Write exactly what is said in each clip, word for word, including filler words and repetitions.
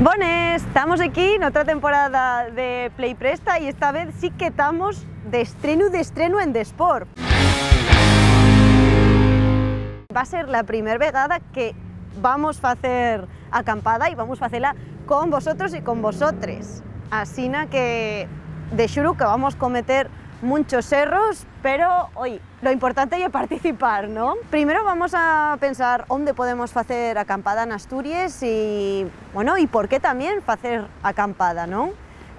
Bones, tamos equí n'otra temporada de Play Presta y esta vez sí que tamos d'estrenu, d'estrenu en Desport. Va ser la primer vegada que vamos facer acampada y vamos facela con vosotros y con vosotres. Asina que de xuru que vamos cometer munchos erros, pero, oi, lo importante ye participar, ¿no? Primero vamos a pensar ónde podemos facer acampada n'Asturies y, bueno, y por qué tamién facer acampada, ¿no?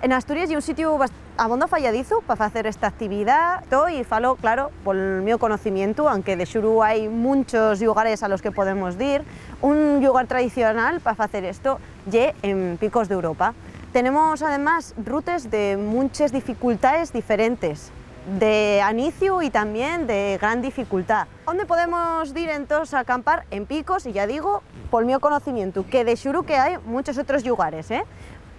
En Asturies ye un sitiu bas-, abondo fayadizu pa facer esta actividá, to, y falo, claro, pol mio conocimientu, anque de xuru hai munchos llugares a los que podemos dir. Un llugar tradicional pa facer esto ye en Picos d'Europa. Tenemos, además, rutes de munches dificultaes diferentes, de aniciu y tamién de gran dificultá. ¿Ónde podemos dir entós a acampar? En Picos, y ya digo, pol mio conocimientu, que de xuru que hai munchos otros llugares, ¿eh?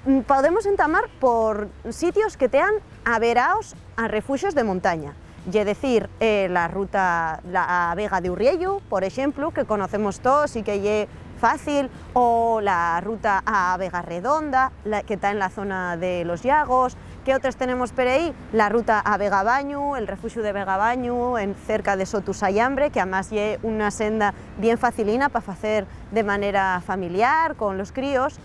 Mm, podemos entamar por sitios que tean averaos a refuxos de montaña, ye decir, eh, la ruta, la, a Vega de Urriellu, por exemplu, que conocemos toos y que ye fácil, o la ruta a Vega Redonda, la, que ta en la zona de los llagos. ¿Qué otres tenemos per ehí? La ruta a Vega Bañu, el refuxu de Vega Bañu, en, cerca de Sotu Sayambre, que amás ye una senda bien facilina pa facer de manera familiar, con los críos.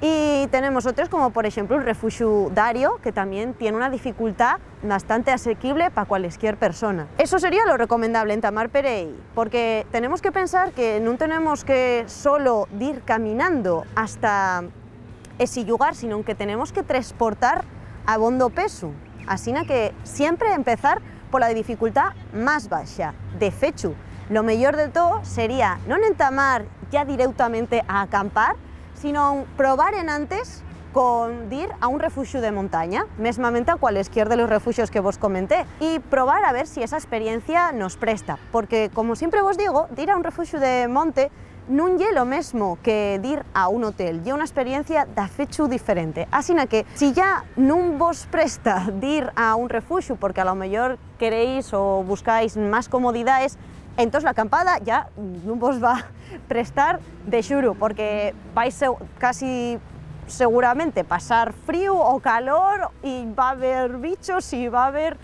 Y tenemos otros, como por exemplu el refuxu Dario, que tamién tien una dificultá bastante asequible pa cualesquier persona. Eso sería lo recomendable, entamar per ehí, porque tenemos que pensar que nun tenemos que solo dir caminando hasta esi llugar, sinón que tenemos que tresportar abondo pesu. Asina que siempre empezar pola dificultá más baxa. De fechu, lo meyor de too sería non entamar ya direutamente a acampar, sinón probar enantes con dir a un refuxu de montaña, mesmamente a cualesquier de los refuxos que vos comenté, y probar a ver si esa experiencia nos presta, porque, como siempre vos digo, dir a un refuxu de monte nun ye lo mesmo que dir a un hotel, ye una experiencia dafechu diferente. Asina que, si ya nun vos presta dir a un refuxu, porque a lo mellor queréis o buscáis más comodidaes, entós la acampada ya nun vos va prestar de xuru, porque vais se-, casi seguramente pasar fríu o calor, y va haber bichos y va haber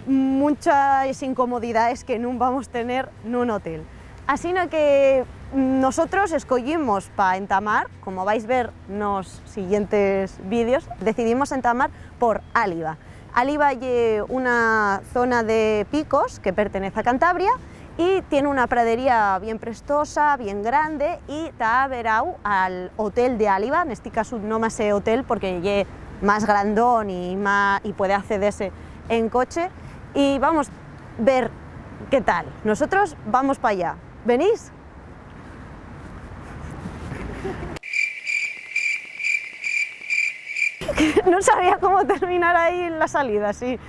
munchas incomodidaes que nun vamos tener nun hotel. Asina que nosotros escoyimos pa entamar, como vais ver nos siguientes vídeos, decidimos entamar por Áliva. Áliva ye una zona de picos que pertenez a Cantabria y tien una pradería bien prestosa, bien grande, y ta averao al Hotel de Áliva. Nesti casu nómase hotel porque ye más grandón y ma-, y puede accedese en coche. Y vamos ver qué tal. Nosotros vamos pa allá. ¿Venís? No sabía cómo terminar ahí la salida, sí.